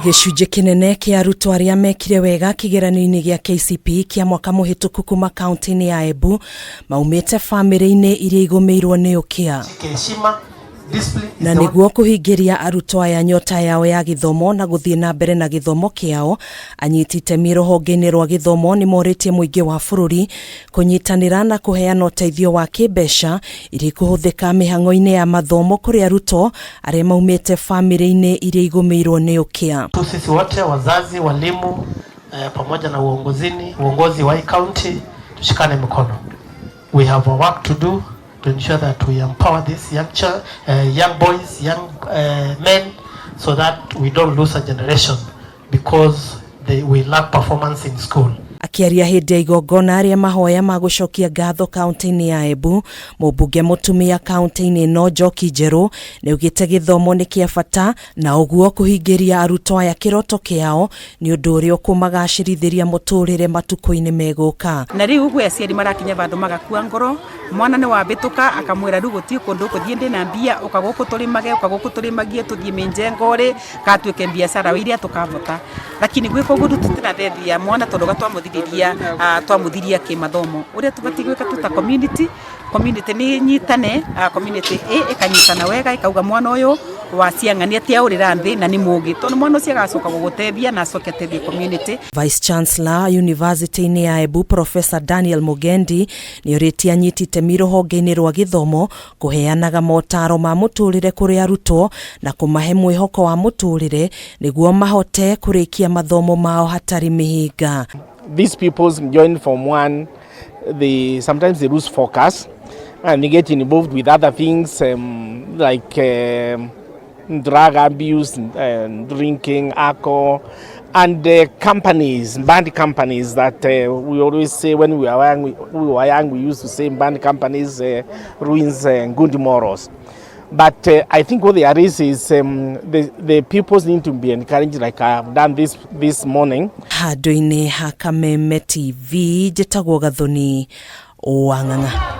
Gĩcunjĩ kĩnene kĩa arutwo arĩa mekire wega kĩgeranio-inĩ gĩa KCPE kĩa mwaka mũhĩtũku kuma kaunti-inĩ ya Embu maumĩte bamĩrĩ-inĩ iria igũmĩirwo nĩ ũkĩa. Na nĩguo kũhingĩria arutwo aya nyota yao ya gĩthomo na gũthiĩ na mbere na gĩthomo kĩao, anyiti itemi rũhonge-inĩ rwa gĩthomo nĩ morĩtie mũingĩ wa bũrũri kũnyitanĩra na kũheana ũteithio wa kĩmbeca iria ikũhũthĩka mĩhang'o-inĩ ya mathomo kũrĩ arutwo arĩa maumĩte bamĩrĩ-inĩ iria igũmĩirwo nĩ ũkĩa. Tu sisi wote wazazi, walimu pamoja na uongozini, uongozi wa hii county tushikane mikono. We have a work to do to ensure that we empower these young boys, young men so that we don't lose a generation because we lack performance in school. Akĩaria hĩndĩ ya igongona rĩa mahoya ma gũcokia ngatho kaunti-inĩ ya Embu, mũmbunge mũtumia kaunti-inĩ ĩno Njoki Njerũ nĩaugĩte gĩthomo nĩ kĩa bata na ũguo kũhingĩria arutwo aya kĩroto kĩao nĩ ũndũ ũrĩa ũkũmagacĩrithĩria mũtũrĩre matukũ-inĩ megũka. Na rĩu gwĩ aciari marakinya vandũ magakua ngoro, mwana nĩ wambĩtũka akamwĩra rĩu gũtirĩ kũndũ ũgũthiĩ ndĩna mbia, ũka gũkũ tũrĩmage, ũka gũkũ tũrĩmagie, tũthiĩ mĩnjengo rĩ, gatuĩke biacara iria tũkavota. Lakini gwĩka ũguo rĩu tũtirathethia mwana tondũ ga twamũthiria kĩmathomo. Ũrĩa tũbatiĩ gwĩka tũ ta community, community nĩ ĩnyitane, community ĩkanyitana wega ĩkauga mwana ũyũ wa ciang'ani atiaũrĩra nthĩ na nĩ mũgĩ, tondũ mwana ũcio agacoka gũgũteithia na acoke ateithie community. Vice Chancellor University-inĩ ya Embu Professor Daniel Mugendi nĩorĩtie anyiti itemi rũhonge-inĩ rwa gĩthomo kũheanaga motaro ma mũtũrĩre kũrĩ arutwo na kũmahe mwĩhoko wa mũtũrĩre nĩguo mahote kũrĩkia mathomo mao hatarĩ mĩhĩnga. These pupils join form 1, they sometimes they lose focus and they get involved with other things like drug abuse and drinking alcohol and companies, band companies that we always say when we were young, we used to say band companies ruins good morals. But I think what there is the pupils need to be encouraged, like I have done this morning. Handũ-inĩ ha Kameme TV, njĩtagwo Gathoni wa Ng'ang'a.